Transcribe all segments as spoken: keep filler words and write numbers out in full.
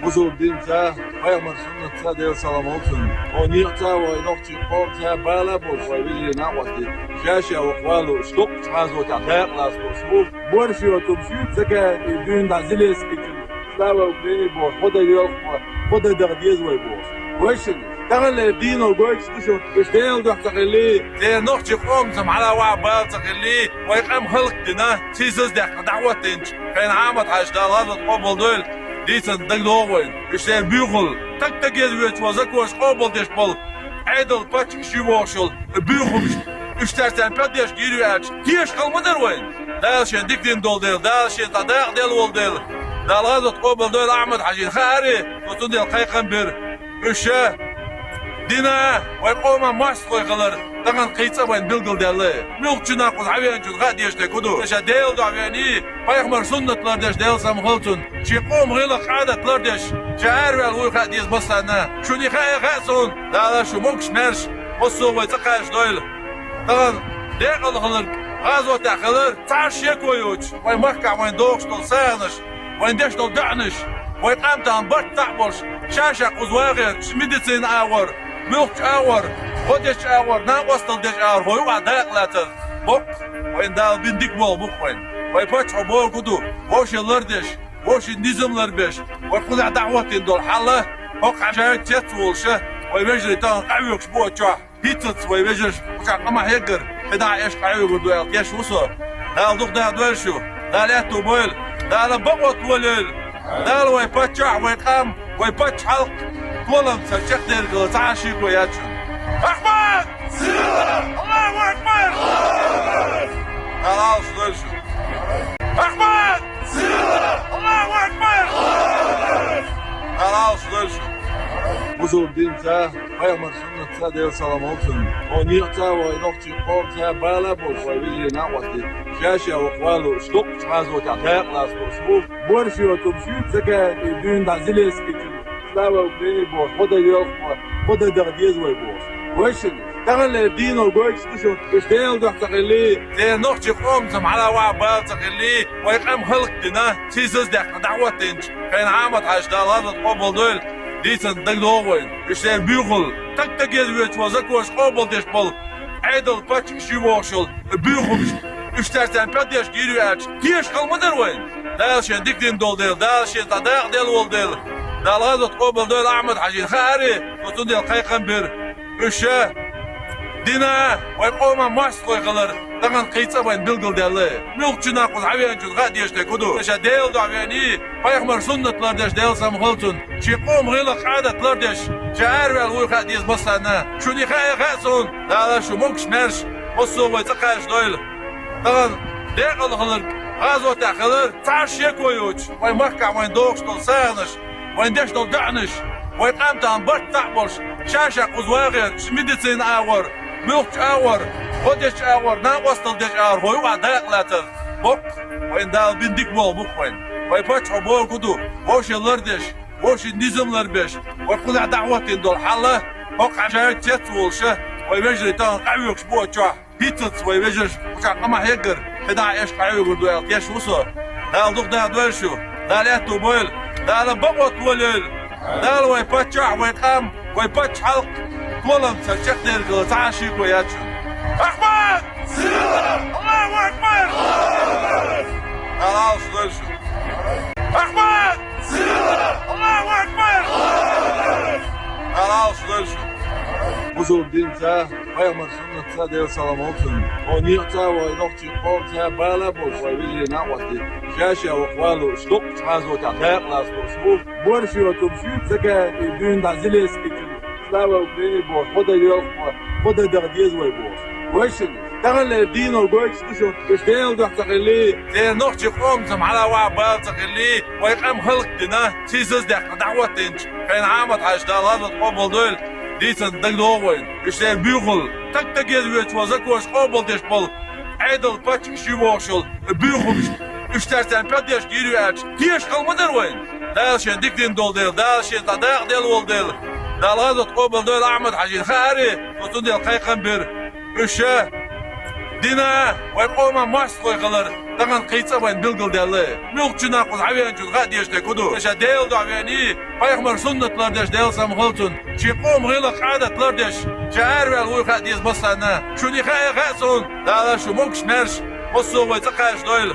Бусалба динца, пайхамар суннатца, Делан салам хилда цунна, хӀокху некъаца, вай нохчийн къомаца бала а болуш, вай вежарий, накъостий, ша-ша ваха валуш, доккхачу гӀазотехь дакъа лаца лууш бу. Борша йоцург шу ца кхаьчна, и дуьйна дӀа Зеленскийчун «Слава Украине» бохуш, гӀо дан йоьлху вай, гӀо дан даха деза вай бохуш. Вайшинна таханлера дийно гойтуш ду шуна, уьш Делан дуьхьа ца хилли, церан нохчийн къомаца хьала а ваха бала ца хилли, вай къам хӀаллакдина, сийсаз а даьккхина дӀахӀоттийначу хенахь Ахьмад-Хьаьжин, Дала гӀазот къобалдойла, дийцарна дагадогӀу вайна. Уьш церан буьйхалла, стаг-стаге веза ван законаш къобалдеш болу Ӏедалан паччахьаш ю бохуш йолу буьйхамаш, уьш цара царна пет деш гийр ю аьлча, теша хала ма дара вайна. Дала шен дика дина долу дела, Дала шен цхьа дакъа делла волу дела, Дала гӀазот къобалдойла Ахьмад-Хьаьжин, хаарий, со цундела кхайкхам бира. Уьш ша дина, вай къоман мостагӀий хилар тахана кхин цкъа вайна билгалдаьлла. Муьлххачу нахана кхуза хьавеанчунна хаа дезаш дерг хӀун ду? Ша Делан дуьхьа веана, пайхамар суннат лардеш, Делан салам хилла цунна, шен къоман гӀиллакх, Ӏадат лардеш, ша араваьлла вуй хаа деза массарна. Шуна и хаа, и хаьа суна, Дала шу могуш-маьрша, массо а вай цӀа кхачадойла. Тахана декъала хиларг, гӀазотехь хилар цхьа а шеко йоцуш, вайн махкахь вайна догӀуш долу сагӀанаш, вайна деш долу доӀанаш, вай къам тахана барт цхьаъ болуш, ша-ша кхуза вагӀерчу медицина агӀор, муьлххачу агӀор, гӀо дечу агӀор, накъосталла дечу агӀор, хӀокху юкъахь дакъа лацар боккха, вайна Дала бина дика болу бу-кх вайна. Вайн паччахьо бохург хӀун ду, вовшийн лардеш, вовшийн низам ларбеш, вай кхузахь дӀахӀоттийна долу хьал, хӀокху хьаьжарга цец а волуш, вай вежарий тахана къахьоьгуш бу оцу чохь. ХӀинццалц вай вежарша кху чохь къа ма хьеггара, кхидӀа а эшка къахьоьгур ду аьлла тешна ву со. Дала дукха даха дойла шу, Дала аьтто бойла, Дала бакъо толайойла. Дала вай паччахь, вай къам, вай паччахьалкх толам ца чекхдерг хилла цхьа а шеко яц шуна. Ахьмад! Сила! Аллаху акбар! Дала Ӏалаш дойла шу. Ахьмад! Сила! Аллаху акбар! Дала Ӏалаш дойла шу. Бусалба динца, пайхамар суннатца, Делан салам хилла цунна, хӀокху некъаца, вай нохчийн къомаца бала а болуш, вай вежарий, накъостий, ша-ша ваха валуш, доккхачу гӀазотехь дакъа лаца лууш бу. Борша йоцург шу ца кхаьчна, и дуьйна дӀа Зеленскийчун «Слава Украине» бохуш, гӀо дан йоьлху вай, гӀо дан даха деза вай бохуш. Вайшинна таханлера дийно гойтуш ду шуна, уьш Делан дуьхьа ца хилли, церан нохчийн къомаца хьала а ваха бала ца хилли, вай къам хӀаллакдина, сийсаз а даьккхина дӀахӀоттийначу хенахь Ахьмад-Хьаьжин, Дала гӀазот къобалдойла, дийцарна дагадогӀу вайна. Уьш церан буьйхалла, стаг-стаге веза ван законаш къобалдеш болу Ӏедалан паччахьаш ю бохуш йолу буьйхамаш, уьш цара царна пет деш гийр ю аьлча, теша хала ма дара вайна. Дала шен дика дина долу дела, Дала шен цхьа дакъа делла волу дела, Дала гӀазот къобалдойла Ахьмад-Хьаьжин, хаарий, со цундела кхайкхам бира. Уьш ша дина, вай къоман мостагӀий хилар тахана кхин цкъа вайна билгалдаьлла. Муьлххачу нахана кхуза хьавеанчунна хаа дезаш дерг хӀун ду? Ша Делан дуьхьа веана, пайхамар суннат лардеш, Делан салам хилла цунна, шен къоман гӀиллакх, Ӏадат лардеш, ша араваьлла вуй хаа деза массарна. Шуна и хаа, и хаьа суна, Дала шу могуш-маьрша, массо а вай цӀа кхачадойла. Тахана декъала хиларг, гӀазотехь хилар цхьа а шеко йоцуш, вайн махкахь вайна догӀуш долу сагӀанаш, вайна деш долу доӀанаш, вай къам тахана барт цхьаъ болуш, ша-ша кхуза вагӀерчу медицина агӀор, муьлххачу агӀор, гӀо дечу агӀор, накъосталла дечу агӀор, хӀокху юкъахь дакъа лацар боккха, вайна Дала бина дика болу бу-кх вайна. Вайн паччахьо бохург хӀун ду, вовшийн лардеш, вовшийн низам ларбеш, вай кхузахь дӀахӀоттийна долу хьал, хӀокху хьаьжарга цец а волуш, вай вежарий тахана къахьоьгуш бу оцу чохь. ХӀинццалц вай вежарша кху чохь къа ма хьеггара, кхидӀа а эшка къахьоьгур ду аьлла тешна ву со. Дала дукха даха дойла шу, Дала аьтто бойла, Дала бакъо толайойла. Дала вай паччахь, вай къам, вай паччахьалкх толам ца чекхдерг хилла цхьа а шеко яц шуна. Ахьмад! Сила! Аллаху акбар! Дала Ӏалаш дойла шу. Ахьмад! Сила! Аллаху акбар! Дала Ӏалаш дойла шу. Бусалба динца, пайхамар суннатца, Делан салам хилла цунна, хӀокху некъаца, вай нохчийн къомаца бала а болуш, вай вежарий, накъостий, ша-ша ваха валуш, доккхачу гӀазотехь дакъа лаца лууш бу. Борша йоцург шу ца кхаьчна, и дуьйна дӀа Зеленскийчун «Слава Украине» бохуш, гӀо дан йоьлху вай, гӀо дан даха деза вай бохуш. Вайшинна таханлера дийно гойтуш ду шуна, уьш Делан дуьхьа ца хилли, церан нохчийн къомаца хьала а ваха бала ца хилли, вай къам хӀаллакдина, сийсаз а даьккхина дӀахӀоттийначу хенахь Ахьмад-Хьаьжин, Дала гӀазот къобалдойла, дийцарна дагадогӀу вайна. Уьш церан буьйхалла, стаг-стаге веза ван законаш къобалдеш болу Ӏедалан паччахьаш ю бохуш йолу буьйхамаш, уьш цара царна пет деш гийр ю аьлча, теша хала ма дара вайна. Дала шен дика дина долу дела, Дала шен цхьа дакъа делла волу дела, Дала гӀазот къобалдойла Ахьмад-Хьаьжин, хаарий, со цундела кхайкхам бира. Уьш ша Дина вай къоман мостагӀий хилар тахана кхин цкъа вайна билгалдаьлла. Муьлххачунна кхуза хьавеанчунна хаа дезаш дерг хӀун ду? Ша Делан дуьхьа веана, пайхамара суннат лардеш, Делан салам хилда цунна, шен къоман гӀиллакх-Ӏадат лардеш, ша араваьлла вуй хаа деза массарна. Шуна и хаа, хаа суна, Дала шу могаш-маьрша, массо а вай цӀа кхачадойла.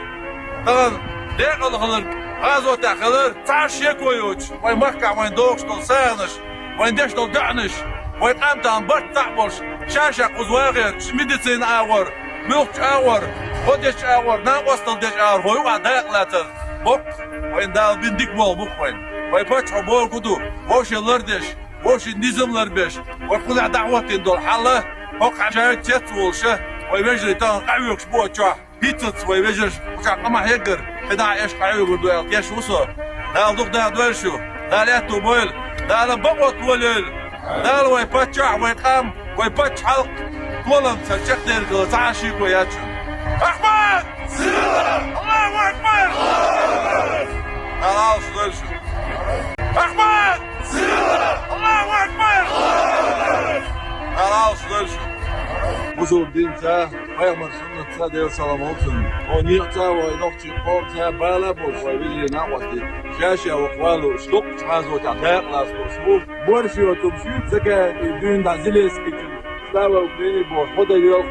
Тахана декъала хилар, гӀазотехь хилар, цхьа а шеко йоцуш, вайн махкахь вайна догӀуш долу сагӀанаш, вайна деш долу даьӀахкаш, вай къам тахана барт цхьаъ болуш, ша-ша кхуза вагӀерчаш, медицина агӀор, муьлххачу агӀор, гӀо дечу агӀор, накъосталла дечу агӀор, хӀокху юкъахь дакъа лацар боккха, вайна Дала бина дика болу бу-кх вайна. Вай паччахьо бохург хӀун ду, вовшийн лардеш, вовшийн низам ларбеш, вай кхузахь дӀахӀоттийна долу хьал, хӀокху хьаьжча цец а волуш, вай вежарий тахана къахьоьгуш бу оцу чохь. ХӀинццалц вай вежарша кхузахь къамахь эггара кхидӀа а эшна къахьоьгур ду аьлла тешна ву со. Дала дукха дахадойла шу, Дала аьтто бойла, Дала бакъо толайойла. Дала вай паччахь, вай къам, вай паччахьалкх толам ца чекхдерг хилла цхьа а шеко яц шуна. Ахмат! Аллаху акбар! Дала Ӏалаш дойла шу. Ахмат! Аллаху акбар! Дала Ӏалаш дойла шу. Бусалба динца, пайхамар суннатца, Делан салам хилда цунна, хӀокху некъаца, вай нохчийн къомаца бала а болуш, вай вежарий, накъостий, ша-ша ваха валуш, доккхачу гӀазотехь дакъа лаца лууш бу. Борша йоцург шу, закаят и дуьйна дӀа Зеленскийчун, слава Украине бохуш, гӀо дан йоьлху,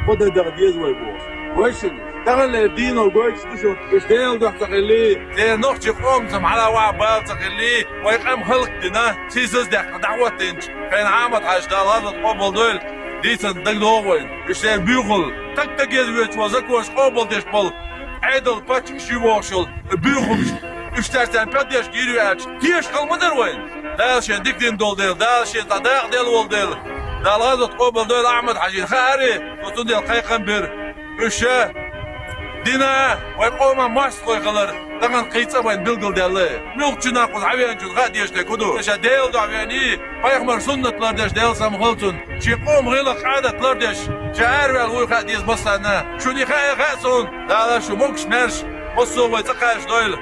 гӀо дан даха деза вай бохуш. Вайшинна, таханлера дийно гойтуш ду шуна, уьш Делан дуьхьа ца хилли, церан нохчийн къомаца хьала ваха бала ца хилли, вай къам хӀаллакдина, сийсаз а даьккхина дӀахӀоттийначу хенахь Ахьмад-Хьаьжас, Дала гӀазот къобалдойла, дийцина дагадогӀу вайна. Уьш церан буьйхула, таг-таг еза воьдуш волу законаш къобалдеш болу Ӏедал, паччахь ши вогӀуш йолу буьйхамаш, уьш цаьрца пет деш гийр ю аьлча, теша хала ма дара вайна. Дала шен дика дина долу дела, Дала шен цхьа дакъа делла волу дела, Дала гӀазот къобалдойла Ахьмад-Хьаьжин, хаари, со цундела кхайкхам бира. Уьш ша дина вай къоман мостагӀий хилар тахана кхин цкъа вайна билгалдаьлла. Муьлххачунна кхуза хьавеанчунна хаа дезаш дерг хӀун ду? Ша Делан дуьхьа веана, пайхамар суннат лардеш, Делан салам хилда цунна, шен къоман гӀиллакх-Ӏадат лардеш, ша араваьлла вуй хаа деза массарна. Шуна и хаа, хаа суна, Дала шу могуш-маьрша, массо а вай цӀа кхачадойла.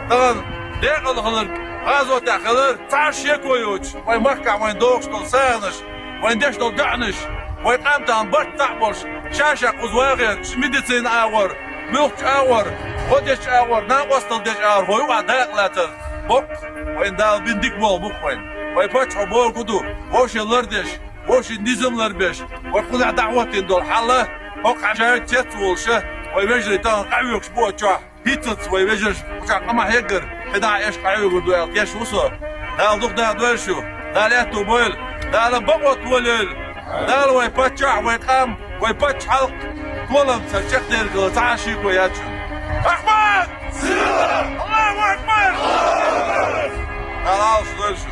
Тахана декъала хиларг, гӀазотехь хилар, цхьа а шеко йоцуш, вайн махкахь вайна догӀуш долу сагӀанаш, вайна деш долу даьӀахкаш, вай къам тахана барт цхьаъ болуш, ша-ша кхуза вагӀерчаш, медицина агӀор, муьлххачу агӀор, гӀо дечу агӀор, накъосталла дечу агӀор, хӀокху юкъахь дакъа лацар боккха, вайна Дала бина дика болу бу-кх вайна. Вай паччахьо бохург хӀун ду, вовшийн лардеш, вовшийн низам ларбеш, вай кхузахь дӀахӀоттийна долу хьал, хӀокху хьаьжча цец а волуш, вай вежарий тахана къахьоьгуш бу оцу чохь. ХӀинццалц вай вежарша кхузахь къамахь эггара кхидӀа а эшна къахьоьгур ду аьлла тешна ву со. Дала дукха дахадойла шу, Дала аьтто бойла, Дала бакъо толайойла. Дала вай паччахь, вай къам, вай паччахьалкх толам ца чекхдерг хилла цхьа а шеко яц шуна. Ахмат! Аллаху акбар! Дала Ӏалаш дойла шу.